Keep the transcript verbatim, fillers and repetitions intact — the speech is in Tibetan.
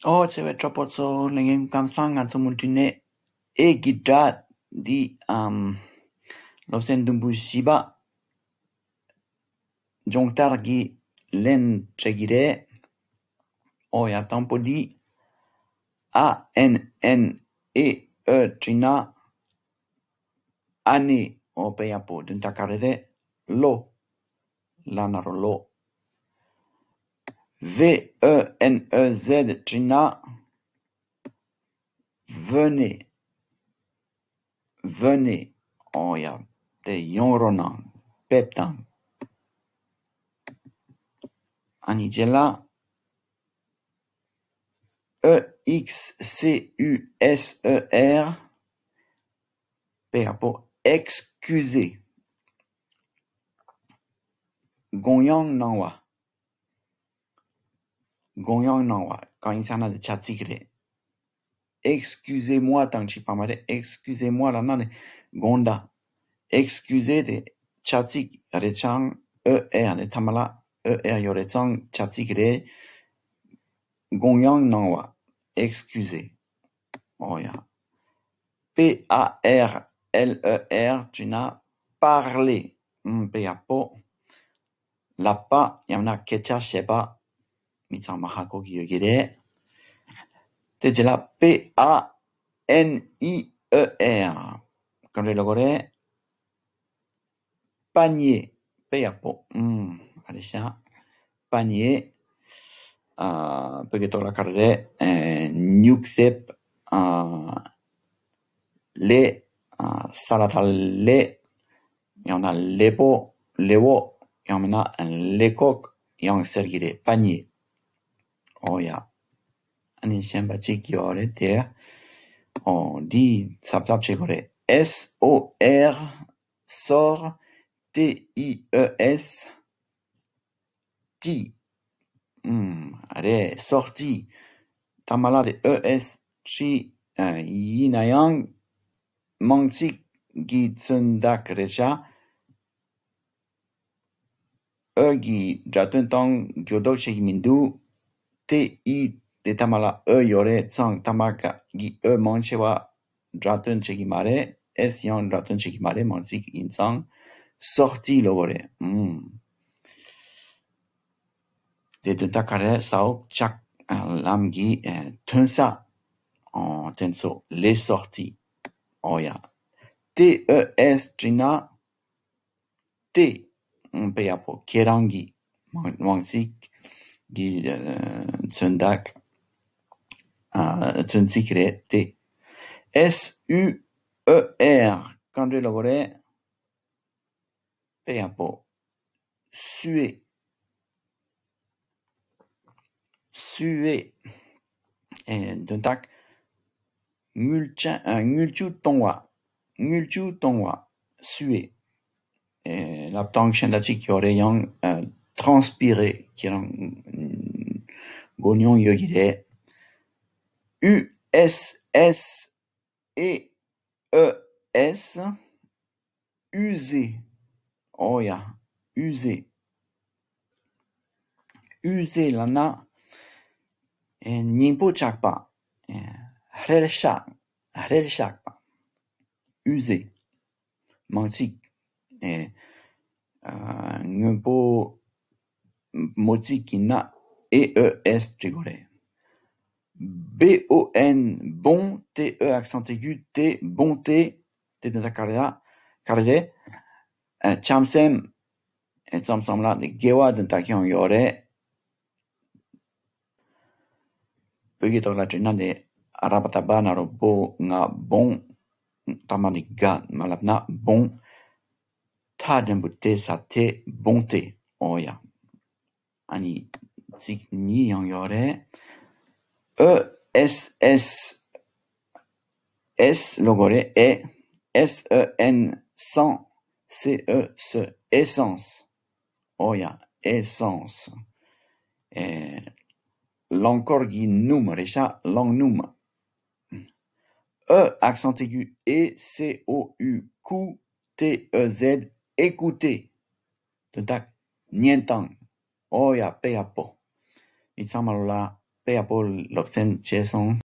ཨོ་ཆེ་བའི་གྲོགས་པོ་ཚོ་ལྷན་རྒྱས་སྐུ་ཁམས་བཟང་། ང་ཚོ་མུ་མཐུད་ནས་ཨེ་གི་སྒྲ་འདི་ཨམ་སློབ་ཚན་བདུན་པོ་བཞི་པ་སྦྱོང་བརྡར་གྱི་ལན་སྤྲད་ཀྱི་རེད། ཨོ་ཡ་དང་པོ་འདི་ཨ་ཨེན་ཨེན་ཨེ་ཨོ་བྲིས་ན་ཨ་ནེ། ཨོ་དཔེ་ཡག་པོ། དོན་དག་ག་རེ་རེད། ལོ། ལབ་ན་རོ་ལོ། ཝེ་ཨོ་ཨེན་ཨོ་ཟེད་བྲིས་ན་ཝེ་ནེ། ཝེ་ནེ། ཨོ་ཡ། དེ་ཡོང་རོགས་གནང་། ཕེབས་དང་། ཨ་ནི་རྗེས་ལ་ཨོ་ཨིགས་སི་ཨུ་ཨེས་ཨོ་ཨེར། དཔེ་ཡག་པོ། ཨེགས་ཀུ་ཟེ། དགོངས་ཡངས་གནང་བ། དགོངས་ཡངས་གནང་བ། གང་ཡིན་ཟེར་ན་དེ་བྱ་ཚིག་རེད། ཨེགས་ཀུ་ཟེ་མོ་དང་གཅིག་པ་མ་རེད། ཨེགས་ཀུ་ཟེ་མོ་ལབ་ན་ནི་དགོངས་དག། ཨེགས་ཀུ་ཟེ་དེ་བྱ་ཚིག་རེད་ཙང་ཨོ་ཨེར་ནི་ཐ་མ་ལ་ཨོ་ཨེར་ཡོད་རེད་ཙང་བྱ་ཚིག་རེད། དགོངས་ཡངས་གནང་བ། ཨེགས་ཀུ་ཟེ། ཨོ་ཡ། པེ་ཨ་ཨེར་ཨེལ་ཨོ་ཨེར་བྲིས་ན་པར་ལེ། ཨུམ་དཔེ་ཡག་པོ། ལབ་པ། ཡང་ན་སྐད་ཆ་བཤད་པ། མི་ཚང་མ་ཧ་གོ་གི་ཡོད་ཀྱི་རེད། དེ་རྗེས་ལ་པེ་ཨ་ཨེན་ཨི་ཨོ་ཨེར། ག་འདྲ་ལབ་དགོས་རེད། པ་ཉེ། དཔེ་ཡག་པོ། ཨུམ། ཨ་རེ་ཤ། པ་ཉེ། ཨ། བོད་སྐད་ཐོག་ལ་ག་རེ་རེད། ཨེ། སྨྱུག་རྩེབ། ཨ། ལེ། ཨ། ས་ལ་ད་ལེ། ཡང་ན་ལེ་པོ། ལེ་བོ། ཡང་མིན་ན་ལེ་ཀོག་ཡང་ཟེར་གྱི་རེད། པ་ཉེ། ཨོ་ཡ། ཨ་ནི་གཞན་པ་གཅིག་ཡོད་རེད་དེ། ཨོ་འདི་ཚབ་ཚབ་བྱེད་དགོས་རེད། S O R sort T I E S T། ཨུམ། རེད། སོར་ཊི། ཐ་མ་ལ་དེ་ཨོ་ཨེས་ཊི། ཡིན་ན་ཡང་མིང་ཚིག་གི་མཚོན་རྟགས་རེད་ཤག་ཨོ་གི་སྒྲ་དོན་དང་འགྱུར་ལྡོག་བྱེད་ཀྱི་མི་འདུག་ཏེ་ཨི་དེ་ཐ་མ་ལ་ཨོ་ཡོད་རེད་ཙང་ཐ་མ་ག་གི་ཨོ་མང་ཆེ་བ་སྒྲ་དོན་བྱེད་ཀྱི་མ་རེད། ཨེས་ཡང་སྒྲ་དོན་བྱེད་ཀྱི་མ་རེད། མིང་ཚིག་ཡིན་ཙང་སོར་ཊི་ལབ་དགོས་རེད། ཨུམ། དེ་དོན་དག་ག་རེ་ཟ་འོག་ལྕགས་ལམ་གྱི་ཐོན་ས། ཨོ་དེ་ཚོ་ལེ་སོར་ཊི། ཨོ་ཡ། ཏེ་ཨོ་ཨེས་བྲིས་ན་ཏེ། ཨུམ་དཔེ་ཡག་པོ། ཁྱེད་རང་གི་མིང་མིང་ཚིག་གི་མཚོན་རྟགས། ཨ། མཚོན་ཚིག་རེད་དེ། S U E R ག་འདྲ་ལབ་དགོས་རེད། དཔེ་ཡག་པོ། སུའེ། སུའེ། ཨེ། དོན་དག་དངུལ་ཅན། ཨ། དངུལ་ཆུ་གཏོང་བ། དངུལ་ཆུ་གཏོང་བ། སུའེ། ཨེ། ལབ་སྟངས་གཞན་དག་ཅིག་ཡོད་རེད། ཡང་ཨ། ཏྲན་སི་པི་རེ་ཁྱེད་རང་གོ་མྱོང་ཡོད་ཀྱི་རེད། U S S E E S ཨུ་ཟེ། ཨོ་ཡ། ཨུ་ཟེ། ཨུ་ཟེ་ལབ་ན་ཨེ། སྙིང་པོ་བཅག་པ། ཨེ། ཧྲེལ་བཤགས། ཧྲེལ་བཤགས་པ། ཨུ་ཟེ། མིང་ཚིག་ཨེ། ཨ། སྔོན་པོ་མོ་ཚིག་ཡིན་ན་ཨེ་ཨོ་ཨེས་བྲི་དགོས་རེད། B O N། བོན། T E accent aigu ཏེ། བོན་ཏེ། དེ་དོན་དག་ག་རེ་ར། ག་རེ་རེད། ཨ། བྱམས་སེམས། ཨེ། ཙམ་ཙམ་ལ་དགེ་བ་དོན་དག་ཀྱང་ཡོད་རེད། བོད་ཀྱི་ཐོག་ལ་བྲིས་ན་ནི་ཨ་ར་བ་ཏ་བ་ན་རོ་བོ་ང་བོང་། ཐ་མ་ནི་ག་མ་ལབ་ན་བོང་། ཐ་འགྲེང་བུ་ཏེ་ས་ཐེ། བོང་ཏེ། ཨོ་ཡ། ཨ་ནི་ཚིག་གཉིས་ཡང་ཡོད་རེད། ཨོ་ཨེས་ཨེས་ཨེས་ལབ་དགོས་རེད། ཨེ། S E N sans C E S ཨེ་སེན་སི། ཨོ་ཡ། ཨེ་སེན་སི། ཨེ། རླངས་འཁོར་གྱི་སྣུམ་རེད་ཤག་རླངས་སྣུམ། E accent aigu ཨེ། C O U ཀུ། T E Z ཨེ་ཀུ་ཏེ། དོན་དག་ཉན་དང་། ཨོ་ཡ། དཔེ་ཡག་པོ། མི་ཚང་མ་ལ་ དཔེ་ཡག་པོ་སློབ་ཚན་བྱས་སོང་